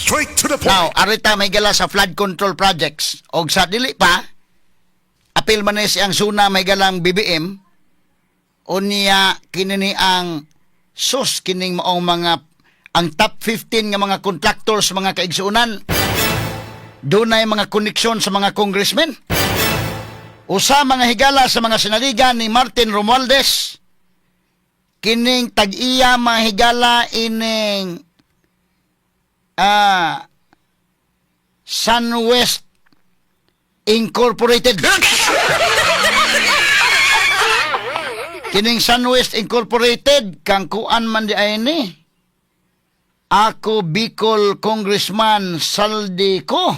Straight to the point. Now, arita may gala sa flood control projects. Og sa dili pa, apil man ni siyang suna may galang BBM, unya kini ni ang sus kining maong mga ang top 15 nga mga contractors, mga kaigsuonan, dunay mga koneksyon sa mga congressmen. Usa, mga higala, sa mga sinaligan ni Martin Romualdez, kining tag-iya, mga higala, ining SunWest Incorporated. Kining SunWest Incorporated, kang kuan man di ay ni Ako Bicol Congressman Zaldy Co.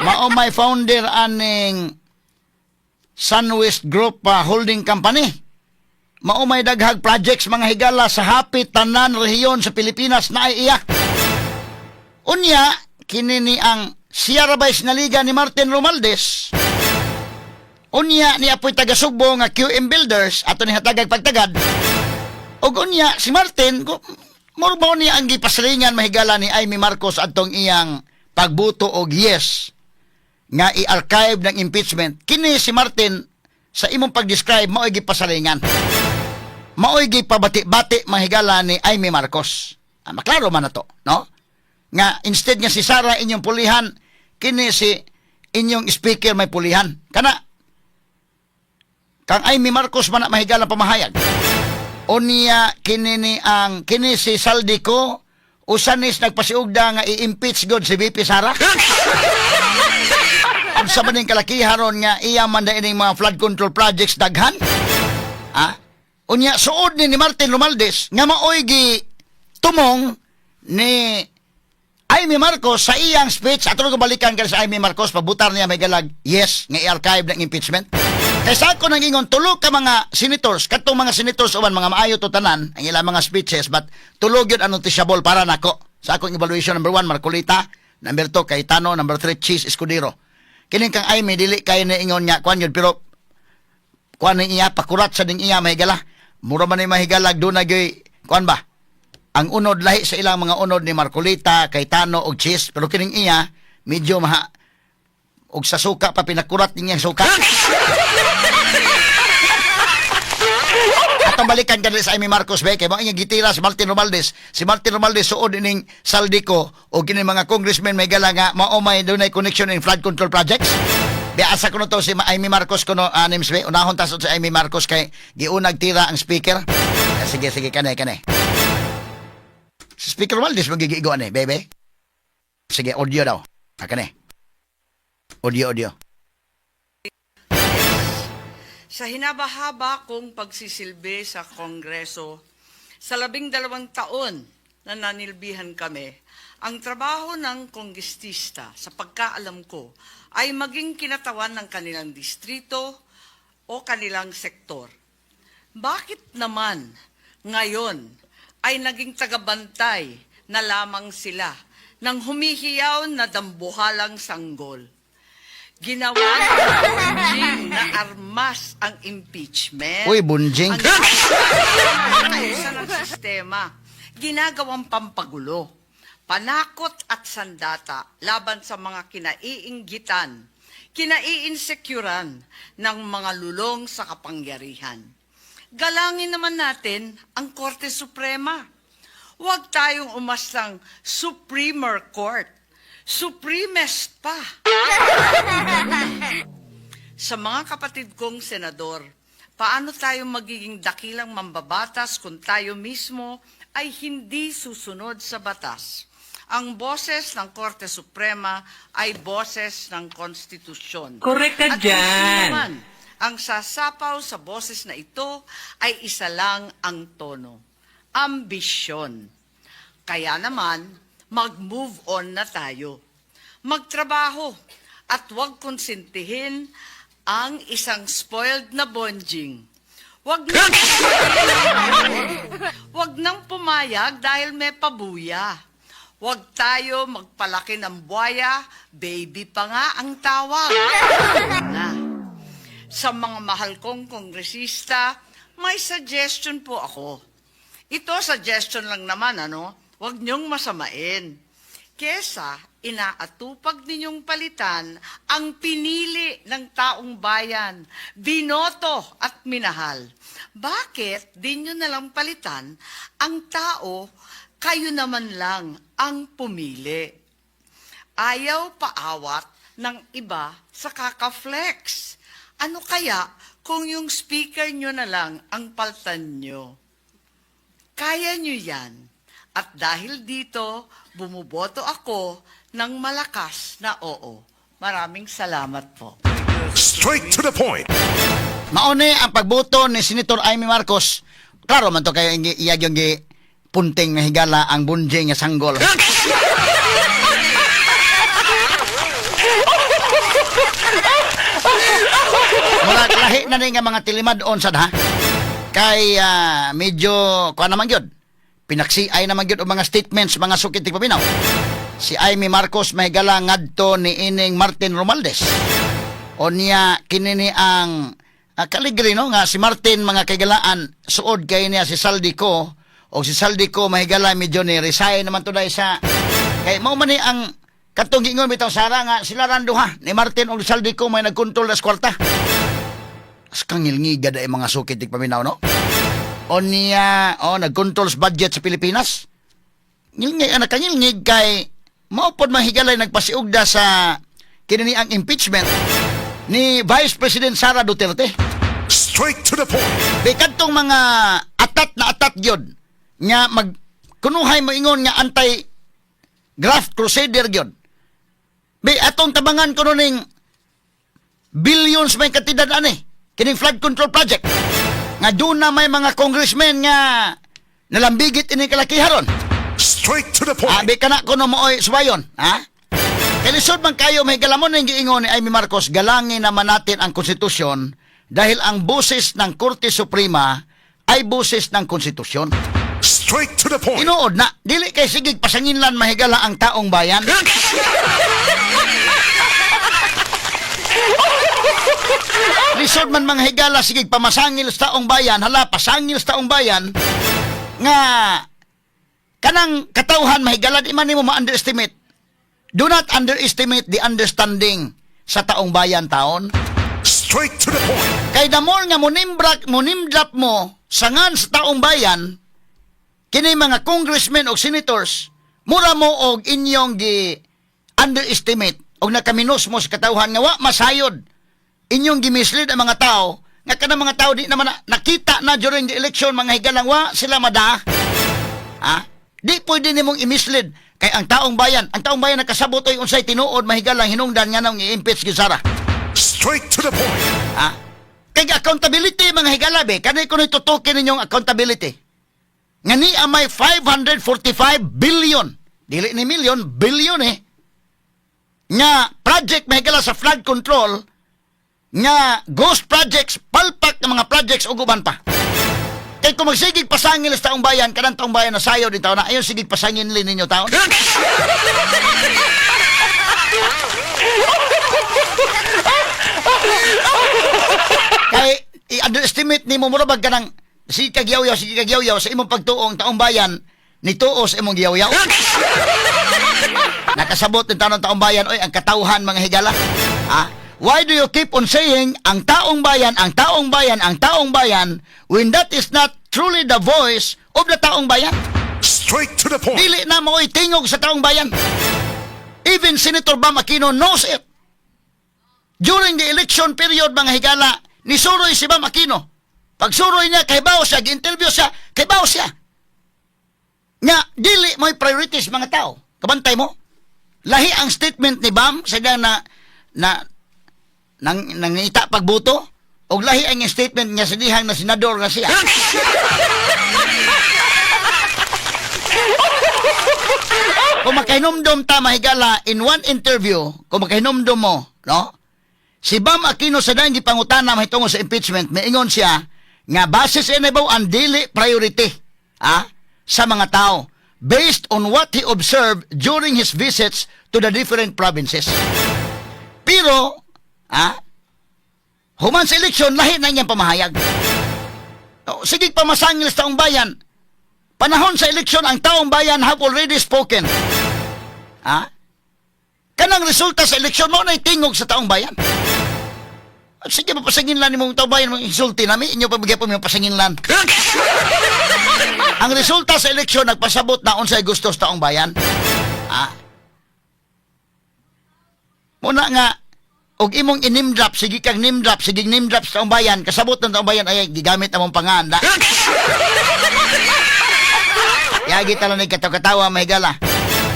Mao may founder aning SunWest Group Holding Company. Mao may daghag projects, mga higala, sa hapit tanan rehiyon sa Pilipinas na ay iya. Unya, kini ni ang siya rabay sinaliga ni Martin Romualdez. Unya ni apoy taga Sugbo nga QM Builders ato ni hatagag pagtagad. Og unya si Martin muro ba niya ang gipasilingan, mahigala, ni Imee Marcos adtong iyang pagbuto og yes nga i-archive ng impeachment. Kini si Martin, sa imong pag-describe, mao'y gipasalingan. Mao'y gipabati-bati, mahigala, ni Imee Marcos. Ah, maklaro man na to, no? Nga instead nga si Sara inyong pulihan, kini si inyong speaker may pulihan. Kana kang Imee Marcos man na, mahigala, pamahayag. Unya kini ni ang kini si Zaldy Co, usanis nagpasiugda nga i-impeach god si VP Sara. Unsa man ning kalakihan ron nga iya man da ining mga flood control projects daghan? Ah? Unya suod ni Martin Romualdez nga maoy gi tumong ni Imee Marcos sa iyang speech. Ato ko balikan kay sa Imee Marcos pabutar niya may galag yes nga i-archive ng impeachment. Kay sa ako nang ingon, tulo ka mga senators, katong mga senators uban mga maayo to tanan ang ilang mga speeches, but tulo gyud ang noticeable para nako. Sa akong evaluation, number 1 Marcoleta, number 2 Cayetano, number 3 Chiz Escudero. Kining kang Imee dili kay ni ingon nga kuan yun, pero kuan ni iya pakurat sa ding iya, mahigala. Mura man ni mahigalag doon na gyud kuan ba? Ang unod lahi sa ilang mga unod ni Marcoleta, Cayetano og Chiz, pero kining iya medyo maha og sa suka pa pinakurat niya ang suka. Atong balikan kanila sa Imee Marcos be kay mao inyong gitira si Martin Romualdez. Si Martin Romualdez suod ining Zaldy Co o kini mga congressman may gala nga mao may dunay connection in flood control projects. Be asa kuno to si Imee Marcos kuno anims be unahon ta sa Imee Marcos kay giunag tira ang speaker. Eh, sige sige, kane kane. Si Speaker Romualdez magigigo ani, bebe. Sige, audio daw. Ah, kane. Audio, audio. Sa hinabahaba kong pagsisilbi sa Kongreso, sa 12 taon na nanilbihan kami, ang trabaho ng kongresista, sa pagkaalam ko, ay maging kinatawan ng kanilang distrito o kanilang sektor. Bakit naman ngayon ay naging tagabantay na lamang sila ng humihiyaw na dambuhalang sanggol? Ginawa ng bunjing na armas ang impeachment. Uy, bunjing. Ang ayusan ng sistema, ginagawang pampagulo, panakot at sandata laban sa mga kinaiinggitan, kinaiinsecuran ng mga lulong sa kapangyarihan. Galangin naman natin ang Korte Suprema. Huwag tayong umastang Supremer Court. Supremest pa. Sa mga kapatid kong senador, paano tayo magiging dakilang mambabatas kung tayo mismo ay hindi susunod sa batas? Ang boses ng Korte Suprema ay boses ng konstitusyon. Correct ka At kung sino dyan. man ang sasapaw sa boses na ito ay isa lang ang tono: ambisyon. Kaya naman, mag-move on na tayo. Magtrabaho at huwag konsintihin ang isang spoiled na bonjing. Wag nang pumayag dahil may pabuya. Huwag tayo magpalaki ng buwaya, baby pa nga ang tawag. Na. Sa mga mahal kong kongresista, may suggestion po ako. Ito, suggestion lang naman, ano? Huwag niyong masamain. Kesa inaatupag ninyong palitan ang pinili ng taong bayan, binoto at minahal. Bakit di nyo nalang palitan ang tao, kayo naman lang ang pumili? Ayaw paawat ng iba sa kaka-flex. Ano kaya kung yung speaker nyo na lang ang paltan nyo? Kaya nyo yan. At dahil dito, bumuboto ako ng malakas na oo. Maraming salamat po. Straight to the point. Mauni ang pagboto ni Senator Imee Marcos. Klaro man to kayo iyag yung gi punting nga higala ang bunjing nga sanggol. Murag lahi na ni nga mga tilimad-on sad ha. Kay medyo kuan naman gyud. Pinaksiay naman gyud og mga statements, mga sukit paminaw. Si Imee Marcos, mahigala, ngadto ni ining Martin Romualdez. O niya kinini ang kaligri, no, nga si Martin, mga kaigalaan, suod kay niya si Zaldy Co, o si Zaldy Co, mahigala, medyo ni resign naman today sa kay mao man ni ang katong giingon bitaw Sara nga sila ran duha ni Martin og Zaldy Co may nagkontrol sa kwarta. As kangilngiga ay mga sukit paminaw, no? O niya, o nagkontrol sa budget sa Pilipinas. Ngilngig anak, kangilngig kay mao pod, mahigalay, nagpasiugda sa kini ang impeachment ni Vice President Sara Duterte. Straight to the point. Di kadtong mga atat na atat gyud nga mag kunuhay moingon nga anti graft crusader gyud. Bi atong tabangan kuno ning billions may kantidad ani kining flood control project nga doon na may mga congressmen nga nalambigit ini kalakiharon. Straight to the point. Abi kana kuno mooy suwayon, ha? Kay lisod man kayo may galamon ng giingon ni Imee Marcos, galangin naman natin ang konstitusyon dahil ang boses ng Korte Suprema ay boses ng konstitusyon. Straight to the point. Tinuod na, dili kay sigig pasanginlan, mahigala, ang taong bayan. Lisod man, mga higala, sigig pamasangil sa taong bayan, hala, pasangil sa taong bayan, nga kanang katawhan, mahigala, di man nimo ma-underestimate. Do not underestimate the understanding sa taong bayan taon. Straight to the point. Kay the more nga munimbrak, munimdrap mo sangan sa taong bayan, kini mga congressmen o senators, mura mo og inyong gi underestimate og nakaminos mo sa katawhan nga wa masayod. Inyong gimislead ang mga tao nga kanang mga tao di naman nakita na during the election, mga higalang, wa sila mada. Ha? Di pwede nimong i-mislead kay ang taong bayan nakasabot oy unsay tinuod, mahigalang hinungdan nga nang i-impeach gi Sara. Straight to the point. Ha? Kay accountability, mga higala be, kanay kuno tutukin ninyong accountability. Nga ni may 545 billion, dili ni million, billion eh. Nga project, mahigala, sa flood control nga ghost projects, palpak ng mga projects ug uban pa. Kay kung magsigig pasangil sa taong bayan, kanang taong bayan na sayo din taon na, ayon sigig pasangil ninyo taon. Kay i-underestimate nimo, mura bag kanang sige kag yaw, sige kag yaw sa imong pagtuong taong bayan nituo sa imong giyaw. Nakasabot ng taon taong bayan oy ang katawhan, mga higala. Ha? Why do you keep on saying ang taong bayan, ang taong bayan, ang taong bayan when that is not truly the voice of the taong bayan? Straight to the point. Dili na mo tingog sa taong bayan. Even Senator Bam Aquino knows it. During the election period, mga higala, nisuroy si Bam Aquino. Pag suroy niya, kay siya, gi-interview siya, kay siya. Nga, dili mo'y priorities mga tao. Kabantay mo? Lahi ang statement ni Bam sa na na nang nangita pagbuto og lahi ang statement niya sa dihang na senador na siya. Kung makahinumdum ta, mahigala, in one interview, kung makahinumdum mo, no? Si Bam Aquino sa dahil gipangutana mahitungod sa impeachment, maingon siya nga base sa inabaw ang dili priority, ah, sa mga tao based on what he observed during his visits to the different provinces. Pero, human sa eleksyon, lahi na niyang pamahayag. O, sige pamasangil sa taong bayan. Panahon sa eleksyon, ang taong bayan have already spoken. Ha? Kanang resulta sa eleksyon mo na tingog sa taong bayan. At sige, mapasanginlan ni mong taong bayan, mong insulti nami, inyo pabigay po mong pasanginlan. Ang resulta sa eleksyon nagpasabot na unsay gusto sa taong bayan. Ha? Muna nga, og imong in-name drop, sige kang name drop, sige name drop sa taong bayan, kasabot ng taong bayan, ay gigamit among panganda. Yagi tala ni katawa-katawa, mahigala.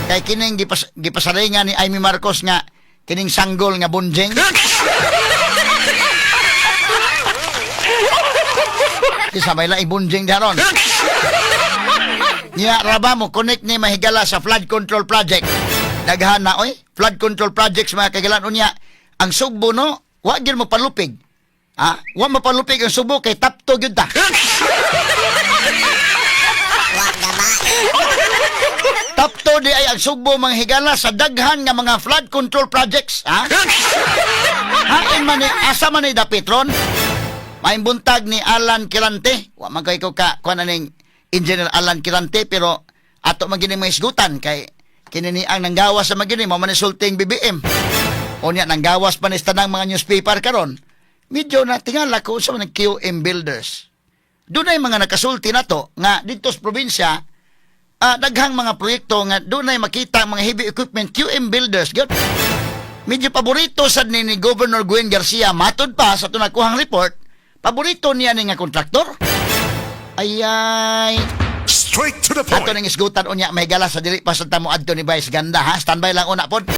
Kay kining gipasaringan ni Imee Marcos nga kining sanggol nga bunjing. Di sabay lang ibunjing daron. Niya raba mo connect ni, mahigala, sa flood control project. Daghan na oy, flood control projects, mga kagalan. Unya ang Sugbo, no, wa gyud mo palupig. Ah, wa mapalupig ang Subo kay tapto gyud ta. Wa gaba. Tapto di ay ang Sugbo, mga higala, sa daghan nga mga flood control projects, ha? Hain man ni, asa man ni dapit ron? Maayong buntag ni Alan Quirante. Wa man kay ko ka kuan ning Engineer Alan Quirante, pero ato man gini mahisgutan kay kini ni ang nanggawas sa magini mo man ni sulting BBM. Unya nanggawas pa ni sa tanang mga newspaper karon. Medyo na tingala ko sa mga QM Builders. Dunay mga nakasulti na to nga dito sa probinsya, daghang mga proyekto nga dunay makita ang mga heavy equipment QM Builders gyud. Medyo paborito sad ni Governor Gwen Garcia, matod pa sa ato nakuhang report, paborito niya ni nga kontraktor. Ay ay. Straight to the Ato point. nang isgutan unya, mahigala, sa dili pa sa tamo adto ni Vice Ganda, ha. Standby lang una pod.